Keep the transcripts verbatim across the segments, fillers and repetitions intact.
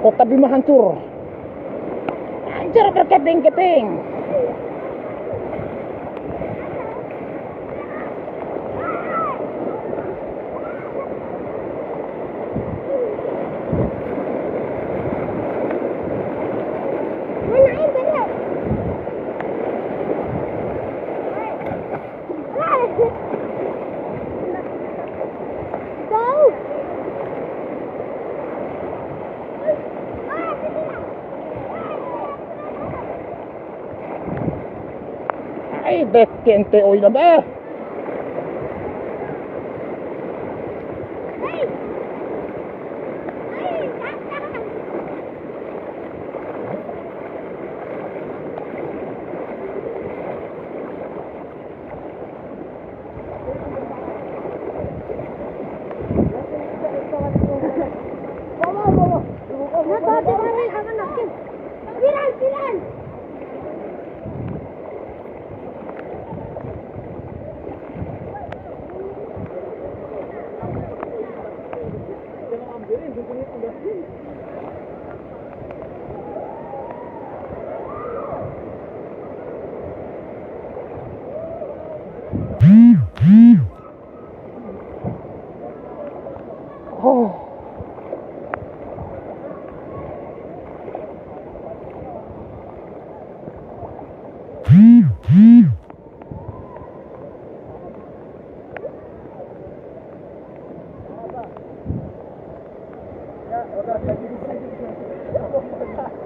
Kota Bima hancur. Hancur berkeping-keping. Ai, de kente oi na be.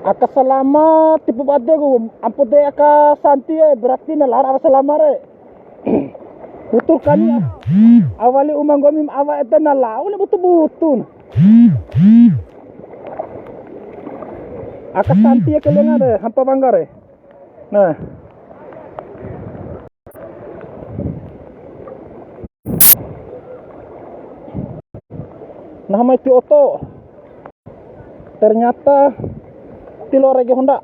Aka Salama tipu badeku, ampo de aka Santi e, berarti na lara aka Salama re. Putur kani, awali uma nggomi awa ede na lao le butu-butu. Aka Santi ake lenga re, hampa bangga re. Nah. Nah, mai ti oto. Ternyata ti loa rege Honda.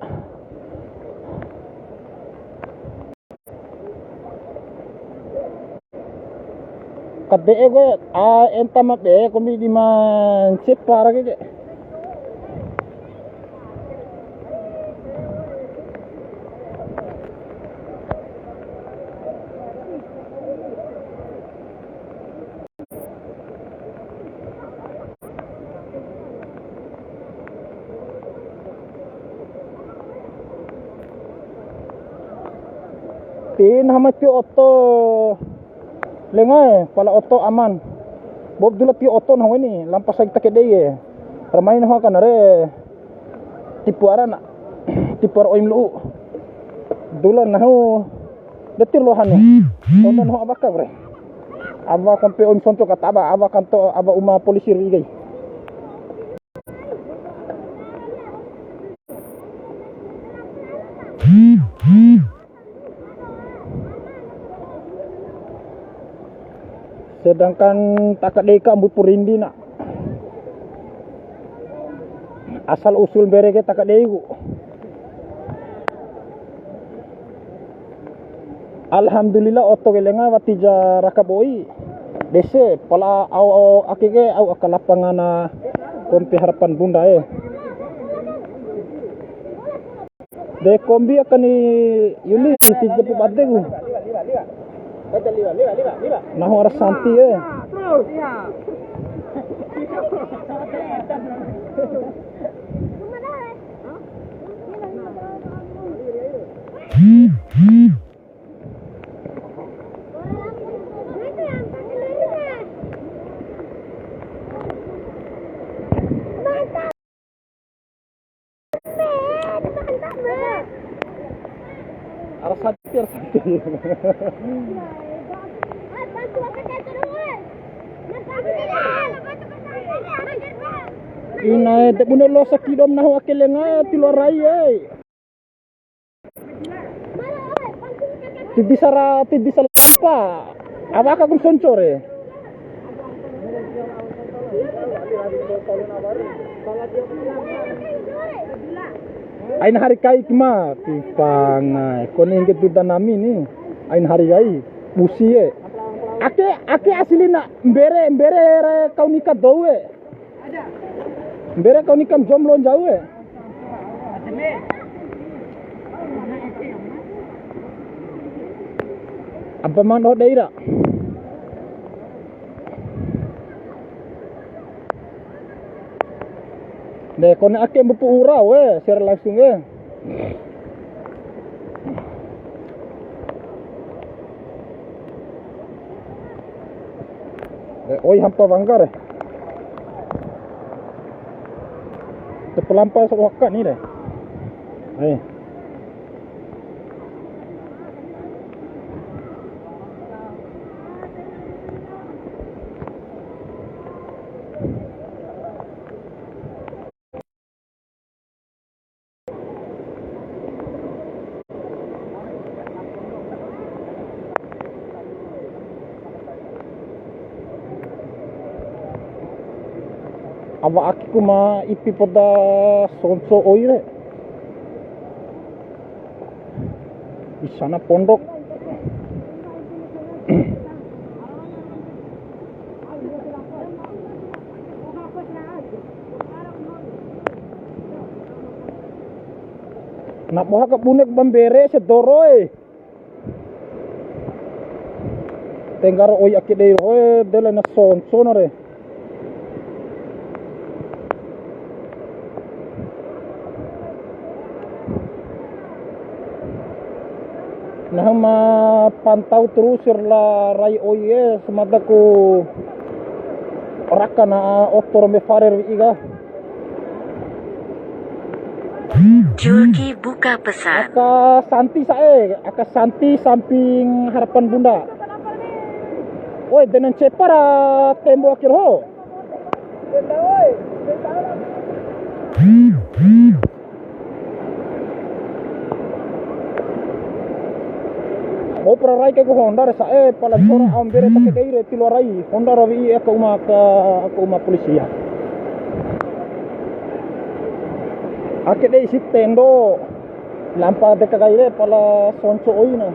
Kade'e koe, a, enta ma be, kombi di ma ncepa ra ke. Ti nahu ma tio oto lengae, pala oto aman. Bob dula tio oto nahu ni, lampa sai ta ke dei e. Ramai nahu akan re. Tipu ara na, tipu ara oim lu'u. Dula nahu de ti loa hanu. Tonton ho abaka bre. Aba kompe oim sonco kata aba, aba kanto aba uma polisi ri gai. Sedangkan ta aka dei ka mbuipu rindi na. Asal usul mbere ke ta aka dei ku. Alhamdulillah, oto ke lenga wati ja raka boi. Dese, pala au, au ake ke, au aka lapangana kompe Harapan Bunda e. De kombi aka ni Yuli, titi japu bade ku. Nahu ara Santi e. Ara Santi, ara Santi. Inae, de bune losa kidom nahu ake lenga, ti loa rai e. Tidi sara, tidi sara apa? Apa aka kum sonco re? Aina hari kai kima, pipanga. Kone ingge tu danami ni. Aina hari kai, busi e. Ake, ake asli na mbere, mbere re kau nika dou e. Mbere kau nikam jom lo njau e. Apa man doho dei ra? De, kone ake mbupu ura we, share langsung e. De, oi hampa wangga re. Te pelampa sok waka ni re. Eh. Awa ake ku ma ipi poda sonco oi re. Di sana pondok. Na boha ka bune ku ba mbere ese doro e. Tenggaro oi ake dei ro e, de laina sonco na re. Nahu ma pantau terus ra la rai oi e, samada ku raka na oto rombe fare wi'i ka. Julki buka pesan. Aka Santi sa'e, aka Santi samping Harapan Bunda. Oi, de na ncepa ra tembo ake doho. Wa'upa ra rai kai ku honda re sa'e, pala ncora au mbere ta ake dei re, ti loa rai honda ra wi'i aka uma, aka, aka uma polisi ya. Ake dei si tendo. Lampa deka kai re, pala sonco oi na.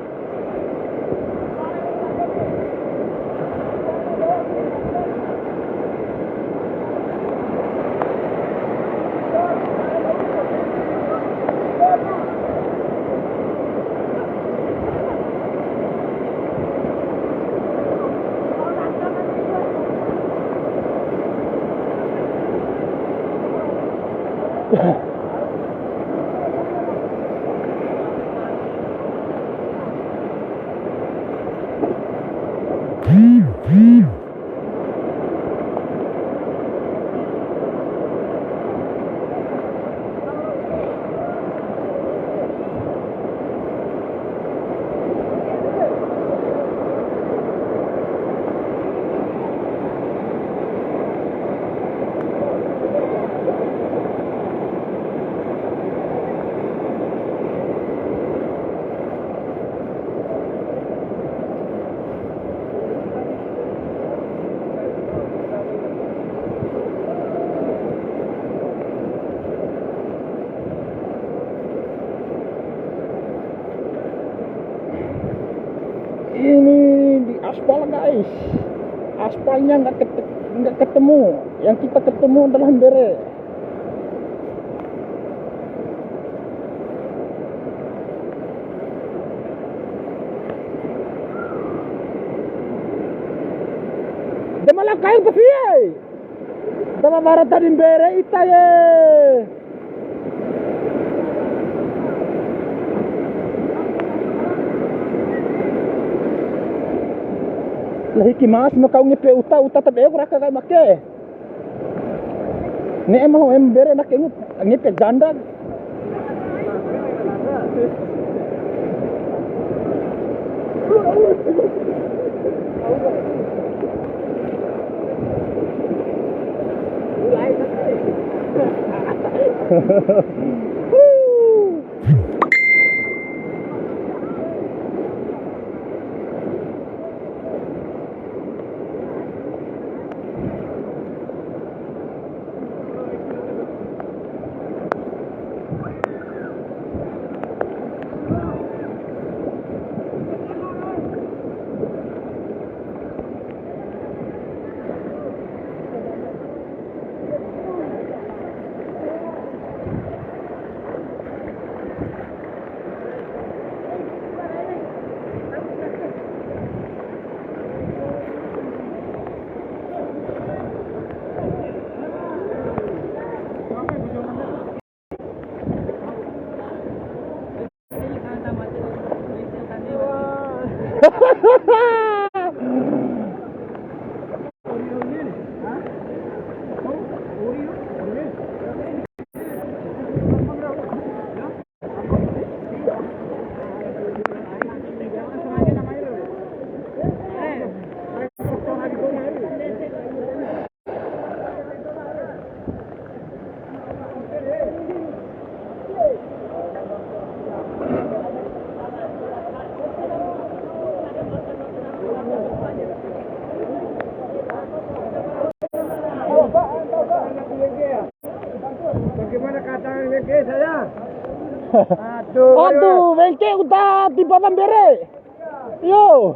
Ini di aspal, guys. Aspalnya nggak ket-, nggak ketemu. Yang kita ketemu adalah mbere. De ma lao kai ku fie. Dama bara tadi mbere ita ye. Lahi ki mas ma kau ngepe uta, uta tabe ku raka kai make. Ne'e ma ho em mbere na ke ngu-, ngepe janda. Bagaimana keadaan W G saya? Aduh, aduh, wengke uta tiba pambere. Yo.